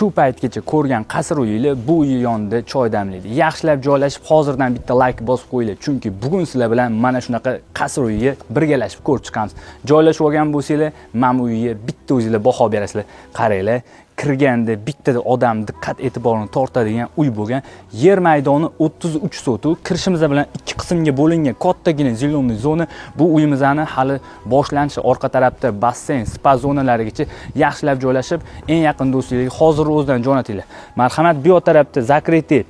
Shu paytgacha ko'rgan qasr uyinglar bu uy yonida choy damlaydi. Yaxshilab joylashib, hozirdan bitta layk bosib qo'yinglar, chunki bugun sizlar bilan mana shunaqa qasr uyiga birgalashib ko'rib chiqamiz. Joylashib olgan bo'lsanglar, mana bu uyga bitta o'zinglar baho berasizlar. Qaranglar, kirganda bittada odam diqqat e'tiborini tortadigan uy bo'lgan. Yer maydoni 33 sotix. Kirishimiz bilan ikki qismga bo'lingan kattagina зеленый zona. Bu uyimizni hali boshlanishi, orqa tarafda basseyn, spa zonalarigacha yaxshilab joylashib, eng yaqin do'stlarga hozir o'zidan jo'natinglar. Marhamat, bu yoq tarafda закрытый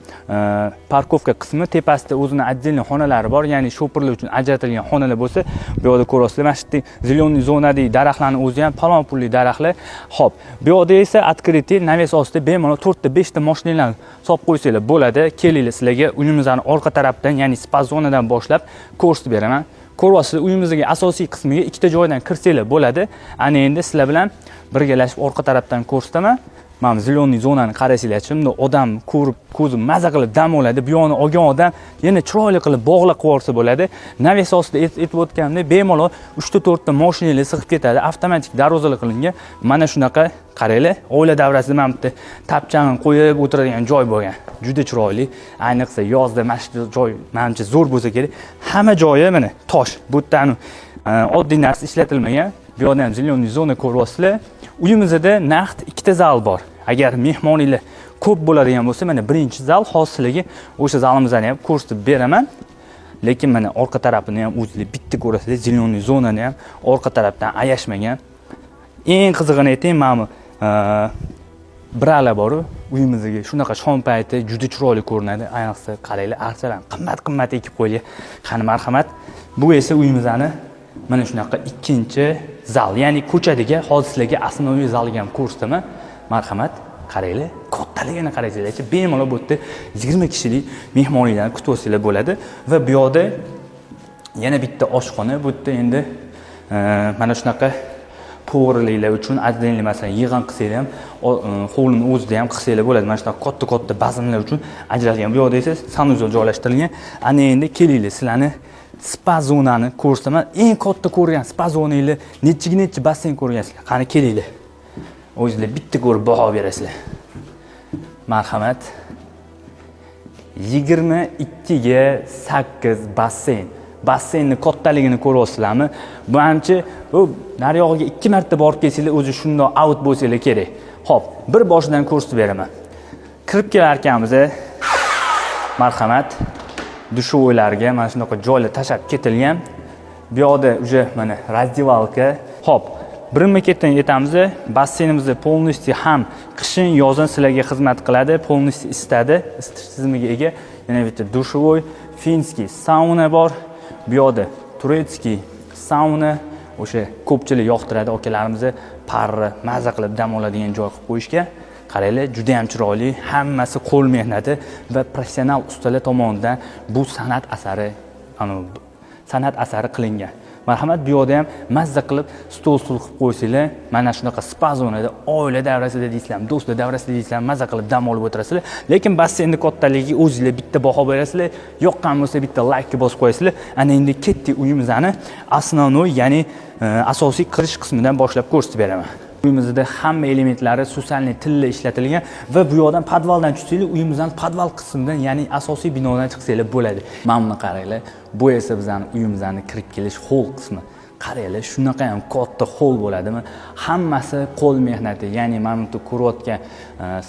парковка qismi, tepasida o'zini отдельный xonalari bor, ya'ni shopirlar uchun ajratilgan xonalar bo'lsa, bu yoqda ko'rasizlar, mana shu yerda зеленый zonadagi daraxtlarni o'zi ham falon pulli daraxtlar. Xo'p, bu yoqda esa открытый навес ostida bemalol to'rtta, beshta mashinalarni solib qo'ysanglar bo'ladi. Kelinglar, sizlarga uyimizni orqa tarafidan, ya'ni spa zonadan boshlab ko'rsatib beraman. Ko'ryapsizlar, uyimizdagi asosiy qismiga ikkita joydan kirsanglar bo'ladi. Ana endi sizlar bilan birgalashib orqa tarafdan ko'rsataman. Mana зеленый zonani qarasanglarchi, bunday odam ko'rib, ko'zi maza qilib dam oladi. Bu yoqni olgan odam yana chiroyli qilib bog'lar qilib yuborsa bo'ladi. Навес ostida aytib o'tganimdek, bemalol uchta, to'rtta mashinalar sig'ib ketadi. Avtomatik darvozalar qilingan. Mana shunaqa, qaranglar, oila davrasida mana bu yerda tapchani qo'yib o'tiradigan joy bo'lgan. Juda chiroyli. Ayniqsa yozda mana shu joy manimcha zo'r bo'lsa kerak. Hamma joyi mana tosh. Bu yerda oddiy narsa ishlatilmagan. Bu yoqda ham зеленый zona ko'ryapsizlar. Uyimizda naqd ikkita zal bor. Agar mehmoninglar ko'p bo'ladigan bo'lsa, mana birinchi zal, hozir sizlarga o'sha zalimizni ham ko'rsatib beraman. Lekin mana orqa tarafini ham o'zinglar bitta ko'rasizlar, зеленый zonani ham orqa tarafdan ayashmagan. Eng qizig'ini aytay, mana bu brala boru, uyimizga shunaqa shom payti juda chiroyli ko'rinadi. Ayniqsa qaranglar, archalarni qimmat qimmat ekib qo'yilgan. Qani, marhamat, bu esa uyimizni mana shunaqa ikkinchi zal, ya'ni ko'chadagi. Hozir sizlarga основной zalga ham ko'rsataman. Marhamat, qaranglar, kattaligini qarasanglarchi, bemalol bu yerda 20 kishilik mehmonliklarni kutib olsanglar bo'ladi. Va bu yoqda yana bitta oshxona. Bu yerda endi mana shunaqa повар liklar uchun отдельный, masalan, yig'in qilsanglar ham, hovlini o'zida ham qilsanglar bo'ladi. Mana shunaqa katta katta bazmlar uchun ajratilgan. Bu yoqda esa санузел joylashtirilgan. Ana endi kelinglar, sizlarni spa zonani ko'rsataman. Eng katta ko'rgan spa zonanglar, nechiga nechi basseyn ko'rgansizlar? Qani, kelinglar, o'zinglar bitta ko'rib baho berasizlar. Marhamat, 22ga 8 basseyn. Basseynni kattaligini ko'ryapsizlarmi? Bu manimcha, bu naryog'iga ikki marta borib kelsanglar, o'zi shundoq out bo'lsanglar kerak. Ho'p, bir boshidan ko'rsatib beraman. Kirib kelar ekanmiz, marhamat, душевой larga mana shunaqa joylar tashlab ketilgan. Bu yoqda уже mana раздевалка. Ho'p, birinma ketin aytamiz, basseynimizni полностью ham qishin, yozin sizlarga xizmat qiladi, полностью isitadi, isitish tizimiga ega. Yana bitta душевой, финский sauna bor. Bu yoqda турецкий sauna, o'sha ko'pchilik yoqtiradi akalarimizni, parri maza qilib dam oladigan joy qilib qo'yishgan. Qaranglar, juda ham chiroyli, hammasi qo'l mehnati va professional ustalar tomonidan bu san'at asari, anavi san'at asari qilingan. Marhamat, bu yoqda ham mazza qilib stol stul qilib qo'ysanglar, mana shunaqa spa zonada oila davrasida deysizlarmi, do'stlar davrasida deysizlarmi, mazza qilib dam olib o'tirasizlar. Lekin basseynni kattaligiga o'zinglar bitta baho berasizlar. Yoqqan bo'lsa, bitta laykni bosib qo'yasizlar. Ana endi ketdik, uyimizni основной, ya'ni asosiy kirish qismidan boshlab ko'rsatib beraman. Uyimizda hamma elementlari сусальный tilla ishlatilgan va bu yoqdan, podvaldan tushsanglar, uyimizdan podval qismidan, ya'ni asosiy binodan chiqsanglar bo'ladi. Mana buni qaranglar, bu esa bizani uyimizni kirib kelish холл qismi. Qaranglar, shunaqa ham katta холл bo'ladimi? Hammasi qo'l mehnati, ya'ni mana bu yerda ko'rayotgan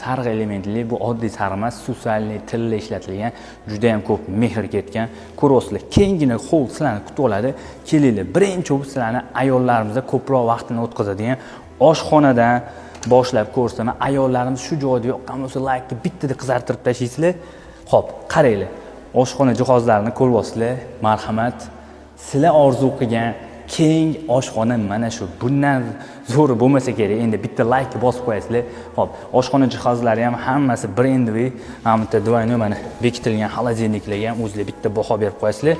sariq elementli, bu oddiy sariq emas, сусальный tilla ishlatilgan, juda ham ko'p mehr ketgan. Ko'ryapsizlar, kenggina холл sizlarni kutib oladi. Kelinglar, birinchi bo'lib sizlarni ayollarimiz ko'proq vaqtini o'tkazadigan oshxonadan boshlab ko'rsataman. Ayollarimiz shu joyda yoqqan bo'lsa, laykni bittada qizartirib tashlaysizlar. Ho'p, qaranglar, oshxona jihozlarini ko'ryapsizlar. Marhamat, sizlar orzu qilgan keng oshxona mana shu, bundan zo'ri bo'lmasa kerak. Endi bitta laykni bosib qo'yasizlar. Ho'p, oshxona jihozlari ham hammasi брендовый. Mana bu yerda двойной mana bekitilgan холодильник larga ham o'zinglar bitta baho berib qo'yasizlar.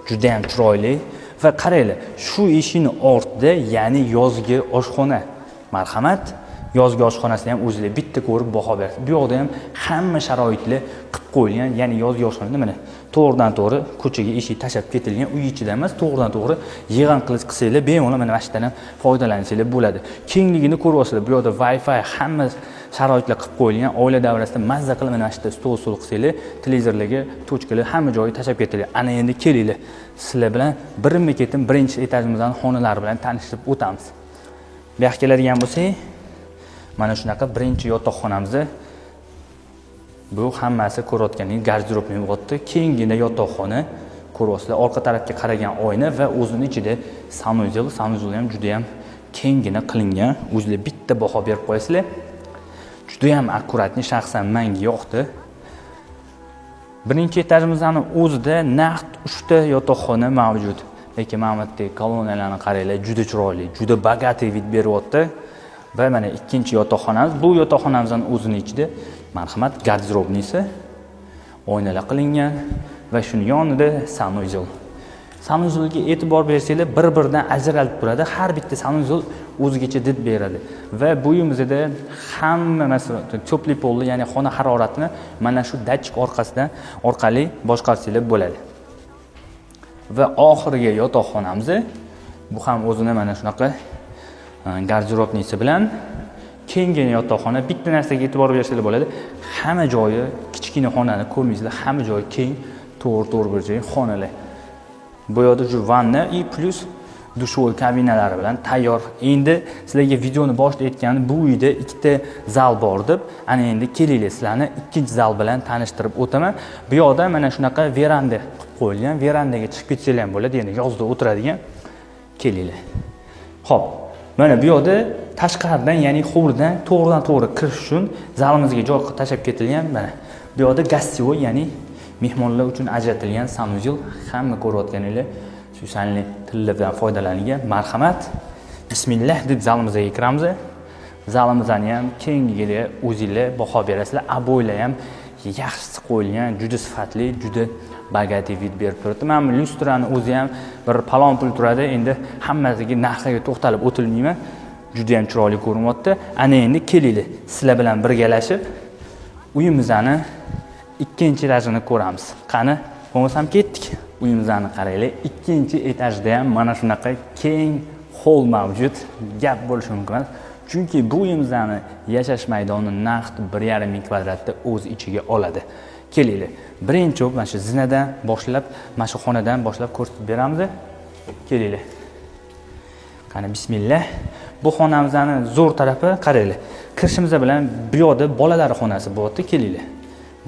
Juda ham chiroyli. Va qaranglar, shu eshikni ortida, ya'ni yozgi oshxona. Marhamat, yozgi oshxonasini ham o'zinglar bitta ko'rib baho berasiz. Bu yoqda ham hamma sharoitlar qilib. qo'yilgan, ya'ni yozgi oshxonada mana to'g'ridan to'g'ri ko'chaga eshik tashlab ketilgan, uy ichida emas, to'g'ridan to'g'ri yig'in qilib qilsanglar, bemalol mana shu yerdan ham foydalansanglar bo'ladi. Kengligini ko'ryapsizlar, bu yoqda Wi-Fi hamma sharoitlar qilib qo'yilgan. Oila davrasida mazza qilib mana shu yerda stol qilsanglar, televizorlarga точка lar hamma joyi tashlab ketilgan. Ana endi kelinglar, sizlar bilan birma-ketin birinchi etajimizning xonalari bilan tanishtirib o'tamiz. Bu yoqqa keladigan bo'lsak, mana shunaqa birinchi yotoqxonamiz. Bu hammasi ko'rayotganingiz гардеробный bo'lyapti. Kengina yotoqxona ko'ryapsizlar. Orqa tarafga qaragan oyna va o'zini ichida санузел. Санузел ham juda ham kenggina qilingan. O'zinglar bitta baho berib qo'yasizlar. Juda ham аккуратный, shaxsan menga yoqdi. Birinchi etajimizni o'zida naqd 3 ta yotoqxona mavjud. Lekin mana bu yerdagi kolonnalarni qaranglar, juda chiroyli, juda богатый вид beryapti. Va mana ikkinchi yotoqxonamiz. Bu yotoqxonamizning o'zini ichida, marhamat, гардеробный si, oynalar qilingan va shuni yonida санузел. Санузел ga e'tibor bersanglar, bir-biridan ajralib turadi. Har bitta санузел o'zigacha did beradi. Va bu uyimizda hamma, masalan, теплый пол ni, ya'ni xona haroratini mana shu datchik orqasidan orqali boshqarsanglar bo'ladi. Va oxirgi yotoqxonamiz, bu ham o'zini mana shunaqa гардеробный si bilan kenggina yotoqxona. Bitta narsaga e'tibor bersanglar bo'ladi. Hamma joyi kichkina xonani ko'rmaysizlar, hamma joyi keng, to'g'ri to'g'ri burchak xonalar. Bu yoqda уже vanna и плюс душевой kabinalari bilan tayyor. Endi sizlarga videoni boshida aytganim, bu uyda ikkita zal bor deb. Ana endi kelinglar, sizlarni ikkinchi zal bilan tanishtirib o'taman. Bu yoqda mana shunaqa veranda qilib qo'yilgan. Verandaga chiqib ketsanglar ham bo'ladi, ya'ni yozda o'tiradigan. Kelinglar. Xo'p, mana bu yoqda tashqaridan, ya'ni hovlidan to'g'ridan to'g'ri kirish uchun zalimizga joy tashlab ketilgan. Mana bu yoqda гостевой, ya'ni mehmonlar uchun ajratilgan санузел. Hamma ko'rayotganinglar susanli tillardan foydalanilgan. Marhamat, bismillah deb zalimizga kiramiz. Zalimizni ham kengligiga o'zinglar baho berasizlar. Обой lar ham yaxshisi qo'yilgan, juda sifatli, juda богатый вид berib turibdi. Mana bu lyustrani o'zi ham bir palon pul turadi. Endi hammasiga narxiga to'xtalib o'tilmayman. Juda ham chiroyli ko'rinyapti. Ana endi kelinglar, sizlar bilan birgalashib uyimizni ikkinchi etajini ko'ramiz. Qani, bo'lmasam ketdik. Uyimizni qaranglar, ikkinchi etajda ham mana shunaqa keng hol mavjud. Gap bo'lishi mumkin emas. Chunki bu uyimizni yashash maydoni naqd 1,5 ming kvadratni o'z ichiga oladi. Kelinglar, birinchi bo'lib mana shu zinadan boshlab, mana shu xonadan boshlab ko'rsatib beramiz. Kelinglar. Qani, bismillah. Bu xonamizni zo'r tarafi, qaranglar. Kirishimiz bilan bu yoqda bolalar xonasi bo'lyapti. Kelinglar.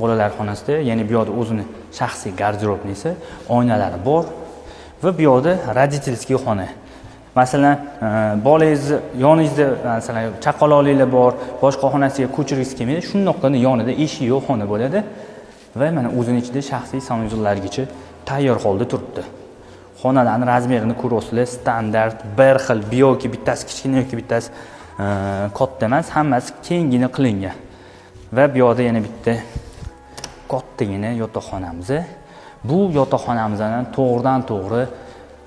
Bolalar xonasida, ya'ni bu yoqda o'zini shaxsiy гардеробный si, oynalari bor va bu yoqda родительский xona. Masalan, bolangizni yoningizda, masalan, chaqaloqliklar bor, boshqa xonasiga ko'chirgisi kelmaydi, shundoqqina yonida eshigi yo'q xona bo'ladi va mana o'zini ichida shaxsiy санузел largacha tayyor holda turibdi. Xonalarni размер ini ko'ryapsizlar, standart, bir xil, bu yoki bittasi kichkina yoki bittasi katta emas, hammasi kenggina qilingan. Va bu yoqda yana bitta kattagina yotoqxonamiz. Bu yotoqxonamizdan to'g'ridan to'g'ri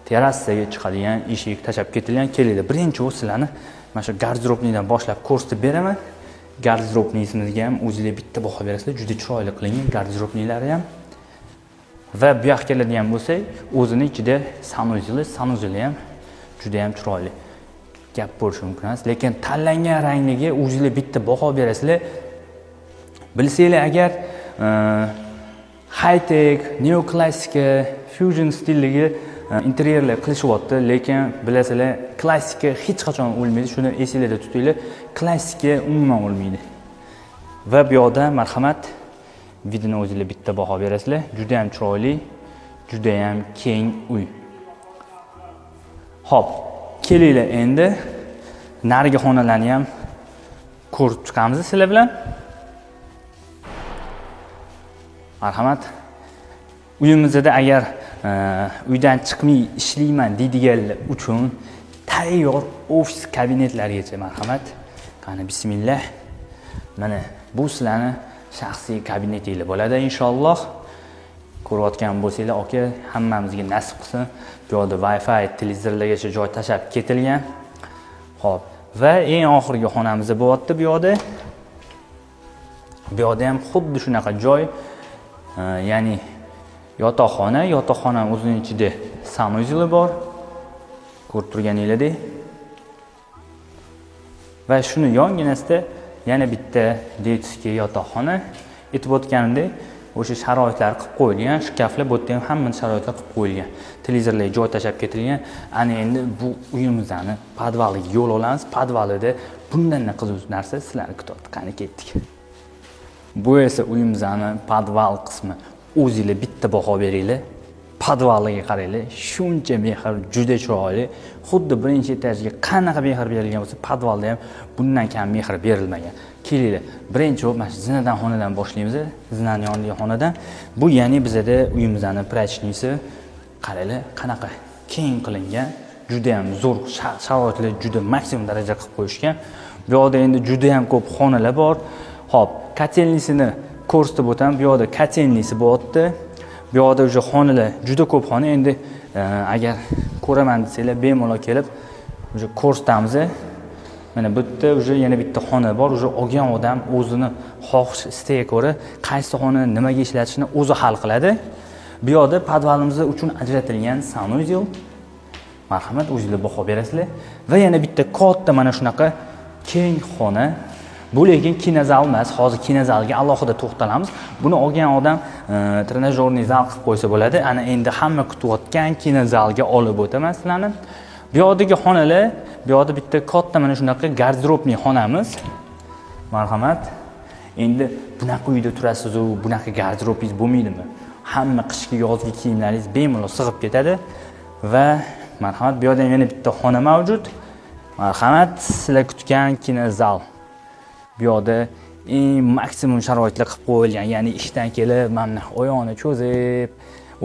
terrasaga chiqadigan eshik tashlab ketilgan. Kelinglar, birinchi bo'lib sizlarni mana shu гардеробный dan boshlab ko'rsatib beraman. Гардеробный imizga ham o'zinglar bitta baho berasizlar, juda chiroyli qilingan гардеробный lari ham. Va bu yoqqa keladigan bo'lsak, o'zini ichida санузел i, санузел i ham juda ham chiroyli. Gap bo'lishi mumkin emas, lekin tanlangan rangiga o'zinglar bitta baho berasizlar. Bilsanglar agar, high tech, neoklassika, fusion stildagi interyerlar qilishyapti, lekin bilasizlar, klassika hech qachon o'lmaydi. Shuni esinglarda tutinglar, klassika umuman o'lmaydi. Va bu yoqda, marhamat, вид ini o'zinglar bitta baho berasizlar. Juda ham chiroyli, juda ham keng uy. Xo'p, kelinglar, endi narigi xonalarni ham ko'rib chiqamiz sizlar bilan. Marhamat. Uyimizda agar uydan chiqmay ishlayman deydiganlar uchun tayyor ofis kabinetlargacha, marhamat. Qani, bismillah. Mana bu sizlarni shaxsiy kabinetinglar bo'ladi inshaalloh. Ko'rayotgan bo'lsanglar, aka, hammamizga nasib qilsin. Bu yoqda Wi-Fi, televizorlargacha joy tashlab ketilgan. Xo'p, va eng oxirgi xonamiz bo'lyapti bu yoqda. Bu yoqda ham xuddi shunaqa joy. Ya'ni yotoqxona, yotoqxona o'zini ichida санузел i bor. Ko'rib turganinglardek. Va shuni yonginasida yana bitta детский yotoqxona. Aytib o'tganimdek, o'sha sharoitlar qilib qo'yilgan, shkaflar, bu yerda ham hamma sharoitlar qilib qo'yilgan. Televizorlarga joy tashlab ketilgan. Ana endi bu uyimizni podvaliga yo'l olamiz. Podvalida bundan qiziq narsa sizlarni kutyapti. Qani, ketdik. Bu esa uyimizni podval qismi. O'zinglar bitta baho beringlar. Podvaliga qaranglar, shuncha mehr, juda chiroyli. Xuddi birinchi etajga qanaqa mehr berilgan bo'lsa, podvalda ham bundan kam mehr berilmagan. Kelinglar, birinchi bo'lib mana shu zinadan xonadan boshlaymiz. Zinani yonidagi xonadan. Bu ya'ni bizada uyimizni прачечный si. Qaranglar, qanaqa keng qilingan, juda ham zo'r sharoitlar, juda maksimum daraja qilib qo'yishgan. Bu yoqda endi juda ham ko'p xonalar bor. Xo'p, котельный sini ko'rsatib o'taman. Bu yoqda котельный si bo'lyapti. Bu yoqda уже xonalar juda ko'p xona. Endi agar ko'raman desanglar, bemalol kelib уже ko'rsatamiz. Mana bu yerda уже yana bitta xona bor. Уже olgan odam o'zini xohish istagiga ko'ra qaysi xonani nimaga ishlatishini o'zi hal qiladi. Bu yoqda podvalimiz uchun ajratilgan санузел. Marhamat, o'zinglar baho berasizlar. Va yana bitta katta mana shunaqa keng xona. Bu lekin kinozal emas. Hozir kinozalga alohida to'xtalamiz. Buni olgan odam тренажёрный zal qilib qo'ysa bo'ladi. Ana endi hamma kutayotgan kinozalga olib o'taman sizlarni. Bu yoqdagi xonalar, bu yoqda bitta katta mana shunaqa гардеробный xonamiz. Marhamat. Endi bunaqa uyda turasiz-u, bunaqa garderobingiz bo'lmaydimi? Hamma qishki, yozgi kiyimlaringiz bemalol sig'ib ketadi. Va marhamat, bu yerda ham yana bitta xona mavjud. Marhamat, sizlar kutgan kinozal. Bu yoqda eng maksimum sharoitlar qilib qo'yilgan. Ya'ni ishdan kelib, mana oyoqni cho'zib,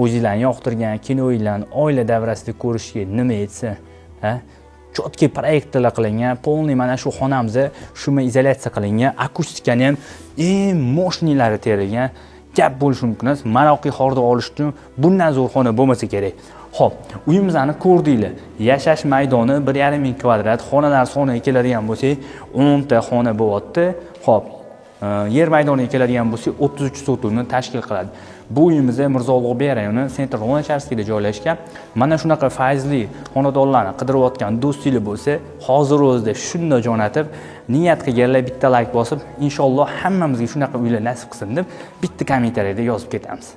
o'zinglarni yoqtirgan kinoinglarni oila davrasida ko'rishga nima yetsin, ha? Четкий proyektorlar qilingan, полный mana shu xonamiz шумоизоляция qilingan, akustikani ham eng мощный lari terilgan. Gap bo'lishi mumkin emas. Maroqli hordiq olish uchun bundan zo'r xona bo'lmasa kerak. Xo'p, uyimizni ko'rdinglar. Yashash maydoni 1,5 ming kvadrat, xonalar soniga keladigan bo'lsak, 10 ta xona bo'lyapti. Xo'p, yer maydoniga keladigan bo'lsak, 33 sotixni tashkil qiladi. Bu uyimiz Mirzo Ulug'bek rayoni Центр Луначарский da joylashgan. Mana shunaqa fayzli xonadonlarni qidirayotgan do'stinglar bo'lsa, hozir o'zida shunday jo'natib, niyat qilganlar bitta layk bosib, inshaalloh hammamizga shunaqa uylar nasib qilsin deb bitta kommentariyada yozib ketamiz.